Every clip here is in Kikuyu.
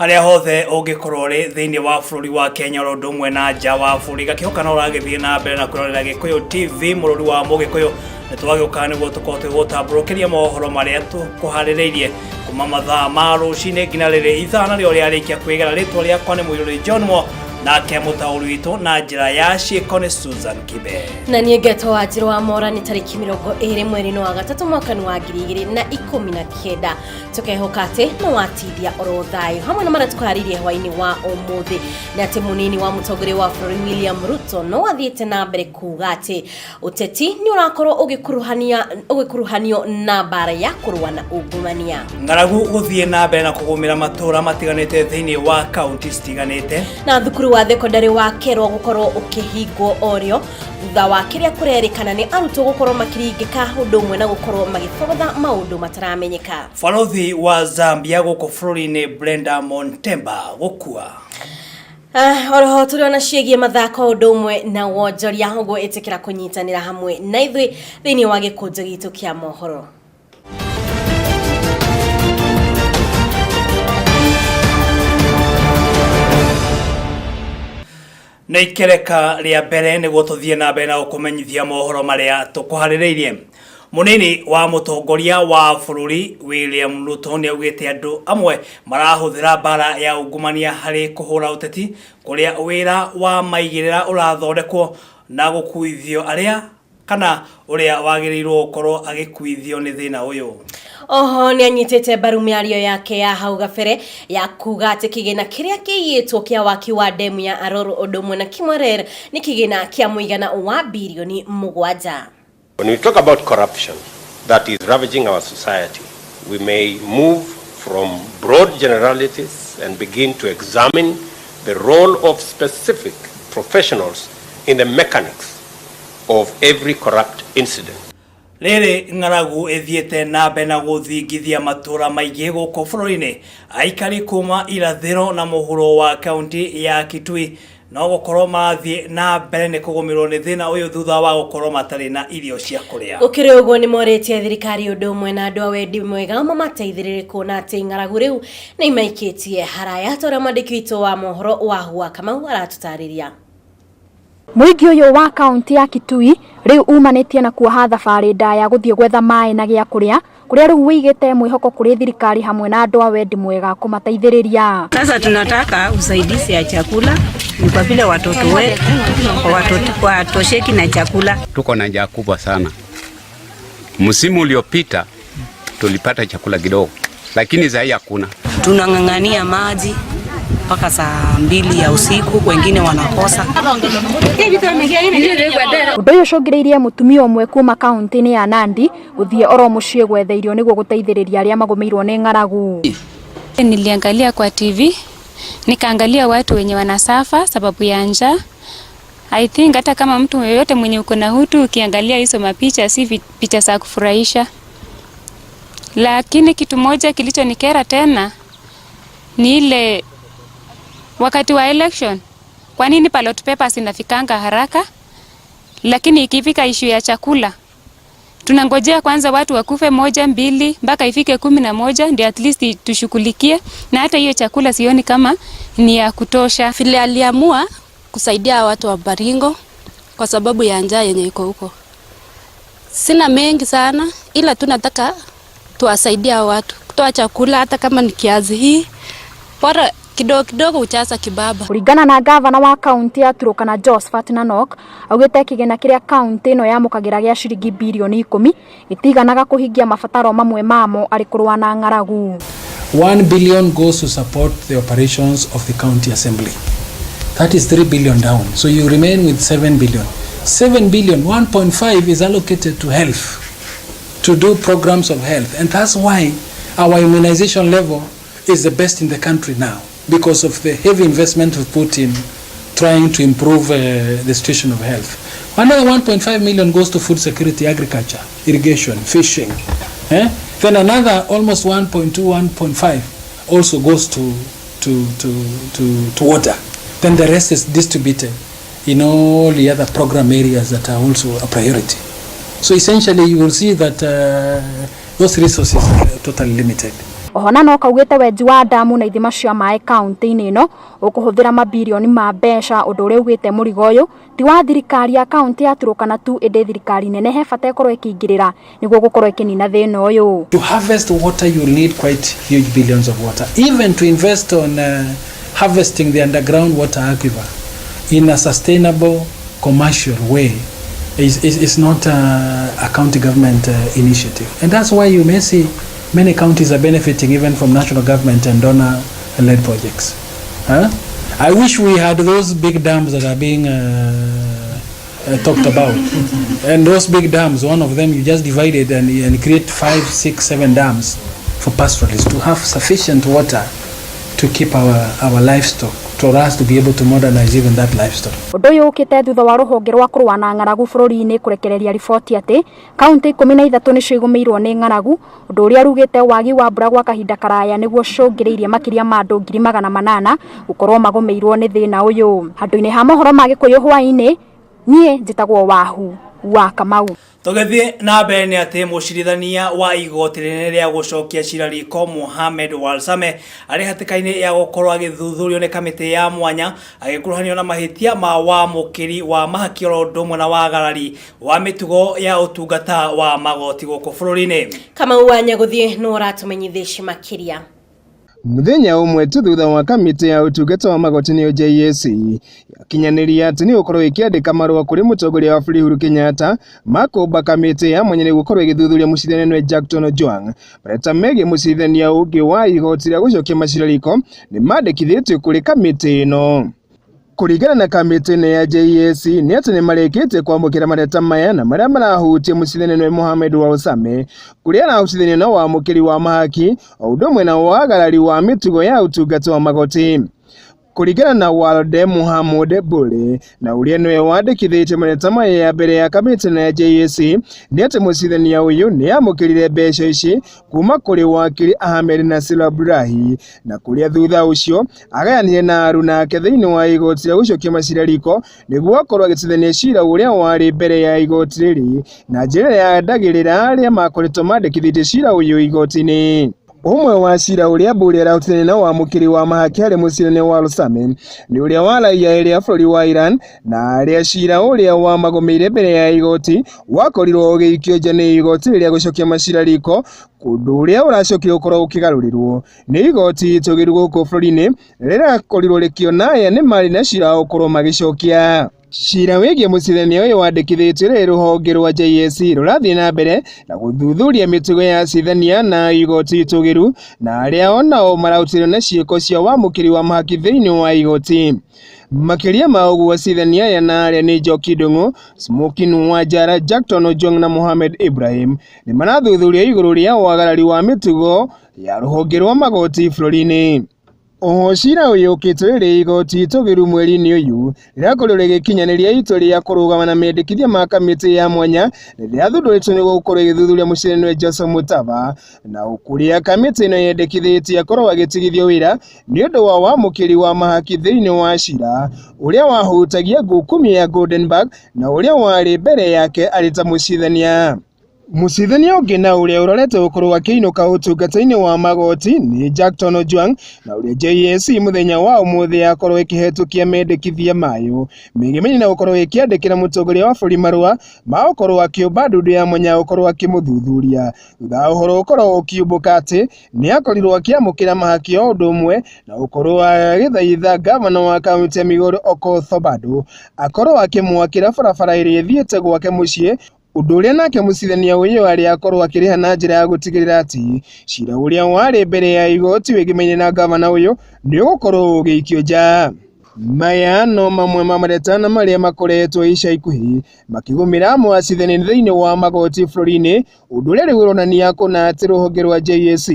Harĩa hothe ũngĩkorwo ũrĩ thĩinĩ wa bũrũri wa Kenya oro ũndũ ũmwe na nja wa bũrũri, gakĩhoka no ũragĩthiĩ na mbere na kwĩrorera Gĩkũyũ TV, mũrũri wa Mũgĩkũyũ. Nĩ twagĩũka nĩguo tũkorwo tũgĩgũtambũrũkĩria mohoro marĩa tũkũharĩrĩirie kuma mathaa ma rũcinĩ nginya rĩrĩ ithaa narĩo rĩarĩkia kwĩgera. Rĩtwa rĩakwa nĩ Mũirũrĩ John Mo, nake mũtaũri witũ na njĩra ya ciĩko nĩ Susan Kibe. Na niĩ ngetwo wa Njĩrũ wa Mora. Nĩ tarĩki 20 mweri-inĩ wa gatatũ mwaka-inĩ wa 2019. Tũkehoka atĩ no watithia oro thayũ hamwe na marĩa tũkũharĩirie hwaĩ-inĩ wa ũmũthĩ nĩ atĩ mũnini wa mũtongoria wa bũrũri William Ruto no athiĩte na mbere kuga atĩ ũteti nĩ ũrakorwo ũgĩkuruhanio na mbara ya kũrũa na ungumania. Ng'aragu gũthiĩ na mbere na kũgũmĩra matũũra matiganĩte thĩinĩ wa kaunti citiganĩte. Na thukuru wa thekondarĩ wa Kerwa gũkorwo ũkĩhingwo orĩo thutha wa kĩrĩa kũrerĩkana nĩ arutwo gũkorwo makĩringĩka ũndũ ũmwe na gũkorwo magĩbotha maũndũ mataramenyeka. Balothi wa Zambia gũkũ bũrũri-inĩ Brenda Montemba gũkua. Oroho tũrĩ ona ciĩgiĩ mathako ũndũ ũmwe na wonjoria, ũguo ĩtĩkĩra kũnyitanĩra hamwe na ithuĩ thĩinĩ wa gĩkũnjo gitũ kĩa mohoro. Nĩ ikereka rĩa mbere nĩguo tũthiĩ na mbere na gũkũmenyithia mohoro marĩa tũkũharĩrĩirie. Mũnini wa mũtongoria wa bũrũri William Ruto nĩ augĩte andũ amwe marahũthĩra mbara ya ungumania harĩ kũhũra ũteti, kũrĩa wĩra wa maigĩrĩra ũrathondekwo na gũkuithio arĩa kana ũrĩa wagĩrĩirwo gũkorwo agĩkuithio nĩ thĩna ũyũ. Oho nĩ anyitĩte mbaru mĩario yake ya hau gabere ya kuga atĩ kĩgĩna kĩrĩa kĩiyĩtwo kĩa waki wa ndemu ya Aroro ũndũ ũmwe na Kimwarer nĩ kĩgĩna kĩa mũigana wa birioni 7. When we talk about corruption that is ravaging our society, we may move from broad generalities and begin to examine the role of specific professionals in the mechanics of every corrupt incident. Rĩrĩ ng'aragu ĩthiĩte na mbere na gũthingithia matũũra maingĩ gũkũ bũrũri-inĩ, aikari kuma irathĩro na mũhuro wa kaunti ya Kitui no gũkorwo marathiĩ na mbere nĩ kũgũmĩrwo nĩ thĩna ũyũ thutha wa gũkorwo matarĩ na irio cia kũrĩa. Gũkĩrĩ ũguo, nĩ morĩtie thirikari ũndũ ũmwe na andũ a wendi mwega mamateithĩrĩrie kuona atĩ ng'aragu rĩu nĩ imaikĩtie haraya, ta ũrĩa mwandĩki witũ wa mohoro wa Hua Kamau aratũtarĩria. Mũingĩ ũyũ wa kaunti ya Kitui rĩu umanĩtie na kuoha thabarĩ ndaya gũthiĩ gwetha maĩ na gĩa kũrĩa, kũrĩa rĩu wĩigĩte mwĩhoko kũrĩ thirikari hamwe na andũ a wendi mwega kũmateithĩrĩria. Sasa tunataka usaidizi ya chakula, ni kwa vile watoto wetu watoto watosheki na chakula. Tuko na njaa kubwa sana. Msimu uliopita tulipata chakula kidogo, lakini zaidi hakuna. Tunang'ang'ania maji mpaka saa 2 ya usiku, wengine wanakosa. Ũndũ ũyũ ũcũngĩrĩirie mũtumia ũmwe kuma kaunti-inĩ ya Nandi gũthiĩ oro mũciĩ gwetha irio nĩguo gũteithĩrĩria arĩa magũmĩirwo nĩ ng'aragu. Niliangalia kwa TV nikaangalia watu wenye wanasuffer sababu ya njaa. I think hata kama mtu yeyote mwenye uko na utu, ukiangalia hizo mapicha, si picha za kufurahisha. Lakini kitu moja kilichonikera tena ni ile wakati wa election, kwa nini ballot papers inafikanga haraka, lakini ikifika issue ya chakula tunangojea kwanza watu wakufe moja, mbili, mpaka ifike 11 ndio at least tushughulikie, na hata hiyo chakula sioni kama ni ya kutosha. Vile aliamua kusaidia watu wa Baringo kwa sababu ya njaa yenye iko huko. Sina mengi sana, ila tunataka tuwasaidie hao watu kutoa chakula, hata kama ni kiazi hii bora kidogo kidogo uchaza kibaba. Kũringana na gavana wa kaunti ya Turkana Josephat Nanok, augĩte kĩgĩna kĩrĩa kaunti ĩno yamũkagĩra gĩa ciringi birioni 10 gĩtiganaga kũhingia mabataro mamwe mamo arĩ kũrũa na ng'aragu. 1 billion goes to support the operations of the county assembly. That is 3 billion down. So you remain with 7 billion. 7 billion, 1.5 is allocated to health, to do programs of health. And that's why our immunization level is the best in the country now, because of the heavy investment we've put in trying to improve the situation of health. Another 1.5 million goes to food security, agriculture, irrigation, fishing. Eh? Then another almost 1.2, 1.5 also goes to water. Then the rest is distributed in all the other program areas that are also a priority. So essentially you will see that those resources are totally limited. Oho na no kaugĩte wenji wa ndamu na ithima cia maĩ kaunti-inĩ ĩno ũkũhũthĩra mabirioni ma mbeca, ũndũ ũrĩa ugĩte mũrigo ũyũ ti wa thirikari ya kaunti ya Turkana tu, ĩndĩ thirikari nene he bata ĩkorwo ĩkĩingĩrĩra nĩguo gũkorwo ĩkĩnina thĩna ũyũ. To harvest water, you need quite huge billions of water. Even to invest on harvesting the underground water aquifer in a sustainable commercial way is not a county government initiative. And that's why you may see many counties are benefiting even from national government and donor-led projects. Huh? I wish we had those big dams that are being talked about. And those big dams, one of them you just divide it and create 5, 6, 7 dams for pastoralists to have sufficient water to keep our livestock, for us to be able to modernize even that livestock. Ũndũ ũyũ ũkĩte thutha wa rũhonge rwa kũrũa na ng'aragu bũrũri-inĩ kũrekereria riboti atĩ kaunti 13 nĩcio igũmĩirwo nĩ ng'aragu, ũndũ ũrĩa rugĩte wagi wa mbura gwa kahinda karaya nĩguo ũcũngĩrĩirie makĩria ma andũ 800,000 gũkorwo magũmĩirwo nĩ thĩna ũyũ. Handũ-inĩ ha mohoro ma Gĩkũyũ hwaĩ-inĩ, niĩ njĩtagwo Wahu wa Kamau. Tũgĩthiĩ na mbere nĩ atĩ mũcirithania wa igoti rĩnene rĩa gũcokia cira riko Mohamed Warsame arĩ hatĩka-inĩ ya gũkorwo agĩthuthurio nĩ kamĩtĩ ya mwanya agĩkuruhanio na mahĩtia ma wamũkĩri wa mahaki oro ũndũ ũmwe na wagarari wa mĩtugo ya ũtungata wa magoti gũkũ bũrũri-inĩ. Kamau wa Nyagũthiĩ nĩ ũratũmenyithĩci makĩria. Muthenya ũmwe tu thutha wa kamĩtĩ ya ũtungata wa magoti nĩyo JSC yakinyanĩria atĩ nĩ gũkorwo ĩkĩandĩka marũa kũrĩ mũtongoria wa bũrũri Uhuru Kenyatta makũmba kamĩtĩ ya mwanya nĩ gũkorwo ĩgĩthuthuria mũcirithania nĩwe Jackton Ojwang. Mareta megiĩ mũcirithania ũngĩ wa igoti rĩa gũcokia macira riko nĩ mandĩkithĩtio kũrĩ kamĩtĩ ĩno. Kũringana na kamĩtĩ ĩno ya JSC nĩ atĩ nĩ marĩkĩtie kwamũkĩra mareta maya na marĩa marahutia mũcirithania nĩwe Mohamed Warsame kũrĩa arahutithanio na wamũkĩri wa mahaki o ũndũ ũmwe na wagarari wa mĩtugo ya ũtungata wa magoti. Kũringana na Walde Muhammad Bule na ũrĩa nĩwe wandĩkithĩtie mareta maya ya mbere ya kamĩtĩ ĩno ya JSC nĩ atĩ mũcirithania ũyũ nĩ amũkĩrire mbeca ici kuma kũrĩ wakiri Ahmed Nasir Abdullahi na kũrĩa thutha ũcio agayanire na aruna ake thĩinĩ wa igoti rĩa gũcokia macira riko nĩguo akorwo agĩtuithania cira ũrĩa warĩ mbere ya igoti rĩrĩ na njĩra ĩrĩa yendagĩrĩra arĩa makoretwo mandĩkithĩtie cira ũyũ igoti-inĩ. Ũmwe wa cira ũrĩa Bule arahutithania na wamũkĩri wa mahaki harĩ mũcirithania Warsame nĩ ũrĩa wa raia erĩ a bũrũri wa Iran na arĩa cira ũrĩa wamagũmĩire mbere ya igoti wakorirwo ũgĩikio nja nĩ igoti rĩrĩa gũcokia macira riko ũndũ ũrĩa ũracokire gũkorwo ũkĩgarũrĩrwo nĩ igoti itũgĩru gũkũ bũrũri-inĩ rĩrakorirwo rĩkĩona aya nĩ marĩ na cira wa gũkorwo magĩcokia. Cira wĩgiĩ mũcirithania ũyũ wandĩkithĩtio rĩrĩ rũhonge rwa JSC rũrathiĩ na mbere na gũthuthuria mĩtugo ya acirithania na igoti itũgĩru na arĩa onao marahutirio na ciĩko cia wamũkĩri wa mahaki thĩinĩ wa igoti. Makĩria ma ũguo acirithania aya na arĩa nĩ Njoki Ndung'u, Smokin Wanjara, Jackton Ojwang na Mohamed Ibrahim nĩ marathuthuria igũrũ rĩa wagarari wa mĩtugo ya rũhonge rwa magoti bũrũri-inĩ. Oho cira ũyũ ũkĩte rĩrĩ igoti itũgĩru mweri-inĩ ũyũ rĩrakorirwo rĩgĩkinyanĩria itua rĩa kũrũgama na mendekithia ma kamĩtĩ ya mwanya rĩrĩa yathundũrĩtwo nĩguo gũkorwo ĩgĩthuthuria mũcirithania Joseph Mutava na kũrĩa kamĩtĩ ĩno yendekithĩtie akorwo agĩtigithio wĩra nĩ ũndũ wa wamũkĩri wa mahaki thĩinĩ wa cira ũrĩa wahutagia ngũkumi ya Goldenberg na ũrĩa warĩ mbere yake arĩ ta mũcirithania. Mũcirithania ũngĩ na ũrĩa ũrorete gũkorwo akĩinũka ũtungata-inĩ wa magoti nĩ Jackton Ojwang na ũrĩa JSC mũthenya wa ũmũthĩ yakorwo ĩkĩhetũkia mendekithia mayo mĩgemanio na gũkorwo ĩkĩandĩkĩra mũtongoria wa bũrũri marũa ma gũkorwo akĩũmba ndundu ya mwanya gũkorwo akĩmũthuthuria thutha wa ũhoro gũkorwo ũkiumbũka atĩ nĩ akorirwo akĩamũkĩra mahaki o ũndũ ũmwe na gũkorwo agĩthaitha ngavana wa kaunti ya Migori Okoth Obado akorwo akĩmwakĩra barabara ĩrĩa ĩthiĩte gwake mũciĩ ũndũ ũrĩa nake mũcirithania ũyũ arĩ akorwo akĩrĩha na njĩra ya gũtigĩrĩra atĩ cira ũrĩa warĩ mbere ya igoti wĩgĩmaine na ngavana ũyũ nĩ ũgũkorwo ũgĩikio nja. Maya no mamwe ma maretana marĩa makoretwo ica ikuhĩ makĩgũmĩra amwe acirithania thĩinĩ wa magoti bũrũri-inĩ ũndũ ũrĩa rĩu ũronania kũna atĩ rũhonge rwa JSC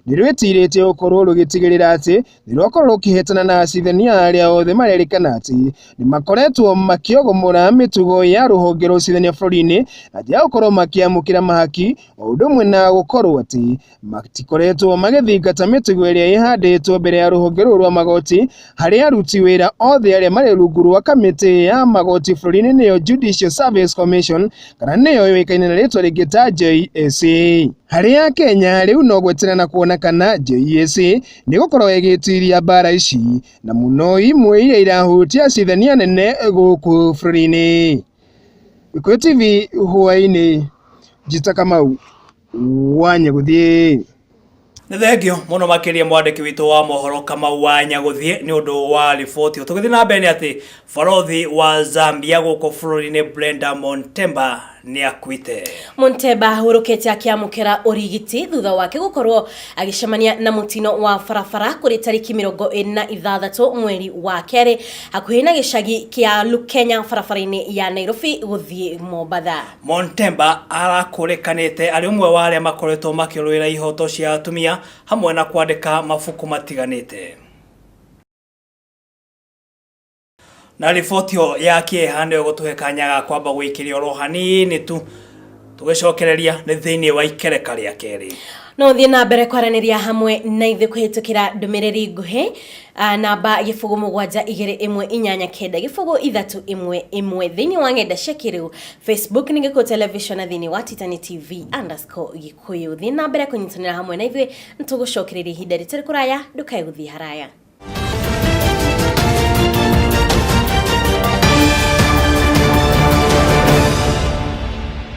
nĩ rwĩtirĩtie gũkorwo rũgĩtigĩrĩra atĩ nĩ rwakorwo rũkĩhetana na acirithania arĩa othe marerĩkana atĩ nĩ makoretwo makĩogomora mĩtugo ya rũhonge rwa ũcirithania bũrũri-inĩ na njĩra ya gũkorwo makĩamũkĩra mahaki o ũndũ ũmwe na gũkorwo atĩ matikoretwo magĩthingata mĩtugo ĩrĩa ĩhandĩtwo mbere ya rũhonge rũrũ rwa magoti harĩ aruti wĩra wĩra othe arĩa marĩ rungu rwa kamĩtĩ ya magoti bũrũri-inĩ nĩyo Judicial Service Commission kana nĩyo yũĩkaine na rĩtwa rĩngĩ ta JSC. Harĩ Akenya rĩu no gweterera na kuona kana JSC nĩ ĩgũkorwo ĩgĩtiria mbara ici na mũno imwe iria irahutia acirithania anene gũkũ bũrũri-inĩ. Gĩkũyũ TV hwaĩ-inĩ, Njita Kamau wa Nyagũthiĩ. Nĩ thengio mũno makĩria mwandĩki witũ wa mohoro Kamau wa Nyagũthiĩ nĩ ũndũ wa riboti. Tũgĩthiĩ na mbere nĩ atĩ barothi wa Zambia gũkũ bũrũri-inĩ Brenda Montemba nĩ akuĩte. Montemba ahurũkĩte akĩamũkĩra ũrigiti thutha wake gũkorwo agĩcemania na mũtino wa barabara kũrĩ tarĩki 26 mweri wa kerĩ hakuhĩ na gĩcagi kĩa Lukenya barabara-inĩ ya Nairobi gũthiĩ Mombatha. Montemba arakũrĩkanĩte arĩ ũmwe wa arĩa makoretwo makĩrũĩra ihoto cia atumia hamwe na kwandĩka mabuku matiganĩte. Na riboti ĩyo ya kĩeha nĩyo gũtũhe kanya ga kwamba gũikĩria oro hanini tu tũgĩcokereria nĩ thĩinĩ wa ikereka rĩa kerĩ. No ũthiĩ na mbere kwaranĩria hamwe na ithuĩ kũhĩtũkĩra ndũmĩrĩri nguhĩ namba 0 7 2 1 8 9 0 3 1 1 thĩinĩ wa ng'enda cia kĩrĩu Facebook nĩ Gĩkũyũ Television na thĩinĩ wa Twitter nĩ TV underscore Gĩkũyũ. Thiĩ na mbere kũnyitanĩra hamwe na ithuĩ nĩtũgũcokereria ihinda rĩtarĩ kũraya, ndũkae gũthiĩ haraya.